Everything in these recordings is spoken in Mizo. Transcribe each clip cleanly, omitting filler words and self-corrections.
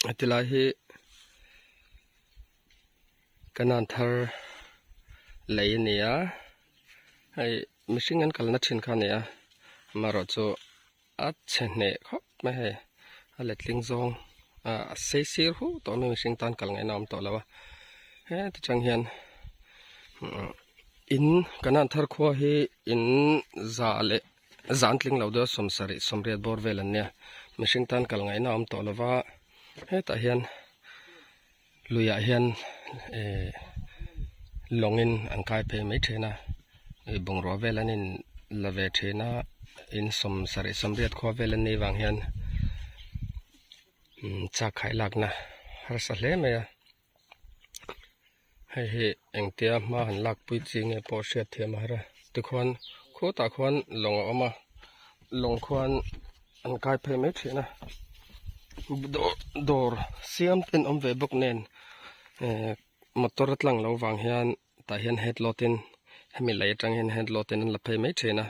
Heti lai hi kanan thar lei a ni a hei mihring an kalna thin kha a ni a amaherawh chu a chhe hneh khawp mai hei a letling zawng ah a sei sir hu tawh mai mihring tan kal ngaihna a awm tawh lo a heti chang hian in kanan thar khua hi in za leh Zan tling lo deuh 70 80 bawr vel an nia mihring tan kal ngaihna a awm tawh lova hetah hian luiah hian eh lawngin an kai phei mai thin a ih bungrua vel an in la ve thin a in 70 80 khua vel an nih vang hian chak khai lakna harsa hle mai a. Hei hi engtia hma han lak pui chi nge pawh hriat thiam a har a tikhuan khutah khuan lawng a awm a lawng khuan an kai phei mai thin a dawr dawr siam te an awm ve bawk nen eh motor a tlang lo vang hian tah hian head load in hemi lei atang hian head load in an la phei mai thin a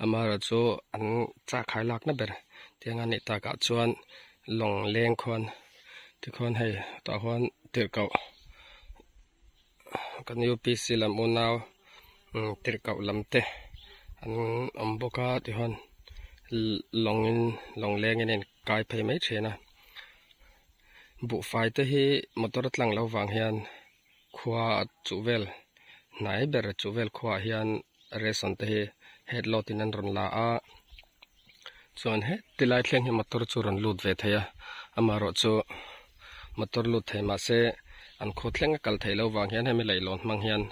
amaherawh chu an chak khai lakna ber tiang a nih takah chuan lawng leng khuan tikhuan hei tah huan tirhkoh kan upc lam unau tirhkoh lam te an awm bawk a tichuan lawngin lawng lengin a inkai phei mai thin a buhfai te hi motor a tlang loh vang hian. Khua chuh vel hnai ber chuh vel khuaah hian ration te hi head load in an rawn la a chuan heti lai thleng hi motor chu rawn lut ve thei a amaherawh chu motor lut thei mahse an khaw thleng a kal theih loh vang hian hemi leihlawn hmang hian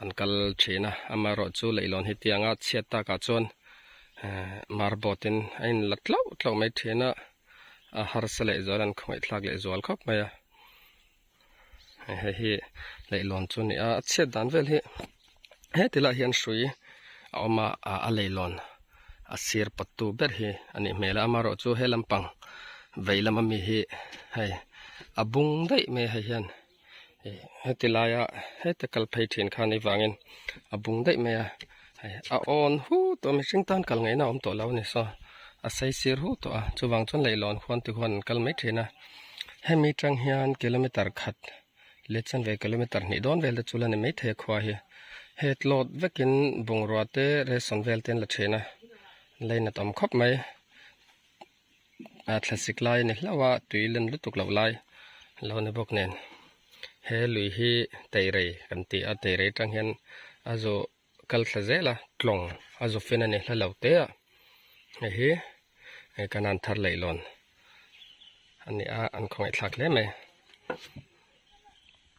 an kal thin a amaherawh chu leihlawn hi tianga chhiat takah chuan ehh marboat in a in la tlauh tlauh mai thin a a harsa leh zual an khawngaihthlak leh zual khawp mai a. Hei hi leihlawn chu a ni a a chhiat dan vel hi heti lai hian hrui a awm a a leihlawn a sir pawt tu ber hi a nih hmel a amaherawh chu he lampang vei lama mi hi hei a bung daih mai a hei hian ih heti laia heta kal phei thin kha ni vangin a bung daih mai a hei a awn hu tawh a mihring tan kal ngaihna a awm tawh lo a ni saw a sei sir hu tawh a chuvang chuan leihlawn khuan ti khuan an kal mai thin a. Hemi tang hian kilometer khat leh chanve kilometer hnih dawn vel te chu la ni maithei a khua hi. He tlawt vekin bungrua te ration vel te an la thin a, lainat awm khawp mai. A thlasik lai a ni hlauh a, tui len lutuk loh lai lo ni bawk nen. He lui hi teirei kan ti a, teirei tang hian a zawh kal thla zel a, tlawng a zu fin a ni hla lo te a, hei hi hei kanan thar leihlawn a ni a, an khawngaih thlak hle mai.